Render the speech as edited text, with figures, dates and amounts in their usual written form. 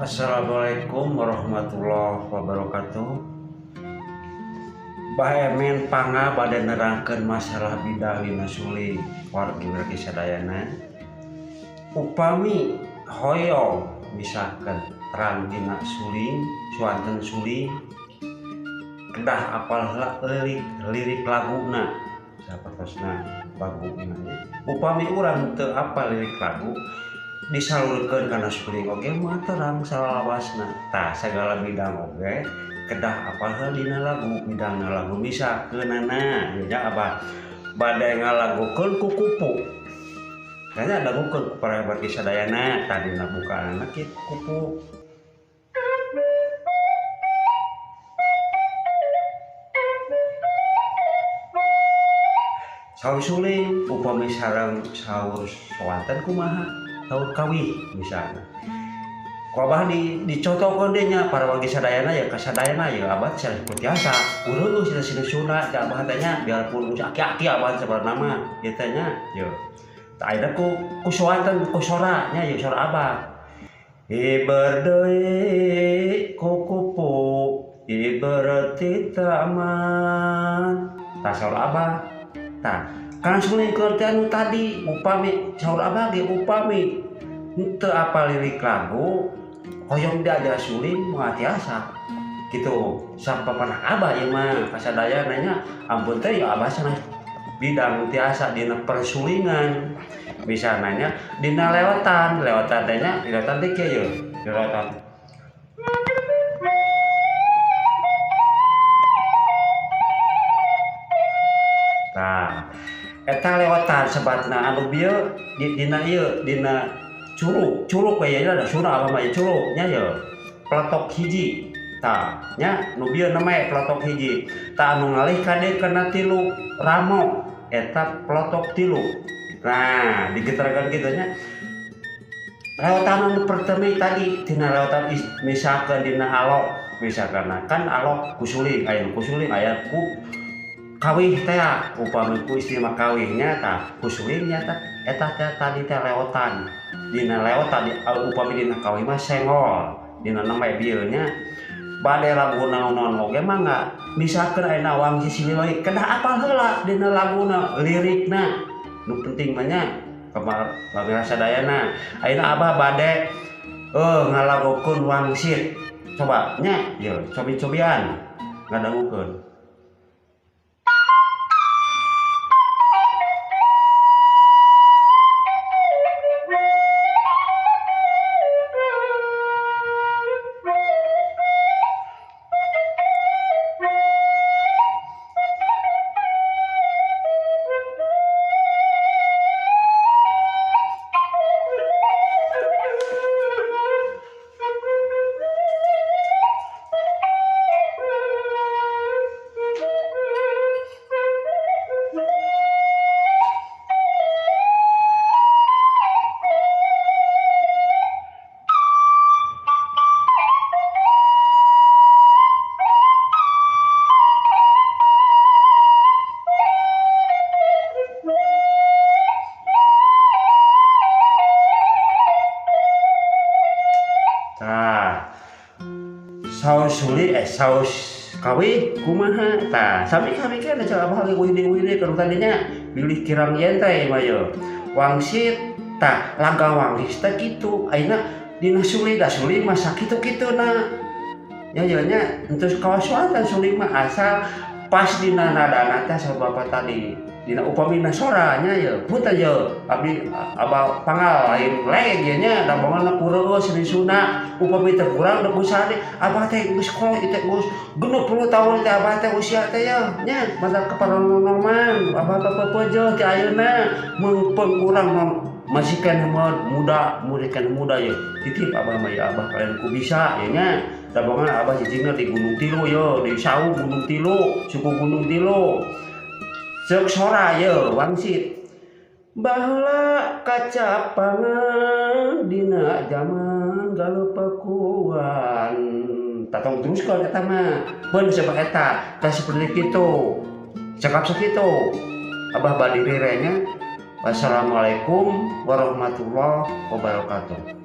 Assalamualaikum warahmatullahi wabarakatuh. Bah Emen pangga bade nerangkeun masalah bidang dina suling wargi-wargi sadayana. Upami hoyong misalkan terang dina suling, suanten suling kedah apal heula lirik laguna sapertosna laguna. Upami urang teu apal lirik lagu disalurkeun kana suling oge mah terang salawasna. Tah sagala bidang oge kedah apal heula dina lagu, bidangna lagu misalkeunana nya abah bade ngalagukeun ku kupu. Kayaknya lagukeun ku para wargi sadayana tadina bukaanna kieu kupu. Saur suling upami sareng saur soanten kumaha? Saur kawih misalnya. Ku abah dicontohkeun deui nya para wargi sadayana ya kasadayana ya abah teh sanes tiasa ureuh sina sina Sunda teh abah teh nya biarpun geus aki-aki abah sabarna mah ieu teh nya yeuh. Tah ayeuna ku soanten ku sora nya yeuh sora abah. Iber deui ku kupu iber ti taman. Tah saur abah. Tah kana suling teh anu tadi upami saur abah ge upami teu apal lirik lagu hoyong diajar suling moal tiasa gitu. Sapapanah abah ieu mah kasadayana nya ampun teh ya abah sanes bidang tiasa dina persulingan misalnya nya dina lewetan, lewetan teh nya lewetan teh kieu yeuh lewetan. Tah eta lewetan sebatna anu bieu dina ieu dina curug, curug we nya da Sunda abah mah curug nya yeuh peletok hiji. Tah nya nu bieu neme peletok hiji. Tah anu ngalih ka dieu kana tilu ramo eta peletok tilu. Nah digeterkeun kitu nya lewetan anu pertemi tadi dina lewetan misalkeun dina alok misalkan kan alok ku suling aya nu ku suling aya ku kawih teh upami ku istimewa kawihnya tah ku sulingnya tah eta teh tadi teh lewetan dina lewetan upami dina kawih mah senggol dina nembe bieu nya bade lagu naon-naon oge mangga misalkeun ayeuna wangsi siliwangi kedah apal heula dina laguna lirikna nu penting mah nya pamira sadayana ayeuna abah bade ngalagukeun wangsit coba nya yeuh cobi-cobian ngadangukeun. Saus suli saus kawih kumaha tah sami kami kan cenah abah ge wihdi-wihdi keur tadinya bilih kirang yen teh mah yeuh wangsit tah laga wangsit teh kitu ayeuna dina suli da suling mah sakitu-kituna nya yeuh nya entus kawasuan suling mah asal pas dina nadana teh saur bapak tadi dina upamina sora nya yeuh punten yeuh abdi abah panggal lain leg ieu nya da bongan kureueus seni Sunda upami teu kurang da usaha abah teh geus kolot ieu teh geus 60 tahun teh abah teh usia teh yeuh nya mantap keparonoman abah pepepeujeuh ti ayeuna meungpeung urang masih keneh muda murid keneh muda yeuh titip abah mah ya abah kalian ku bisa ieu nya da bongan abah cicingna di Gunung Tilu yeuh di Saung Gunung Tilu suku Gunung Tilu ceuk sora yeuh wangsit baheula kacapangan dina jaman galupakuan tatong teruskeun eta mah beun sebab eta tah seperti kitu cekap sakitu abah bade nya. Wassalamualaikum warahmatullahi wabarakatuh.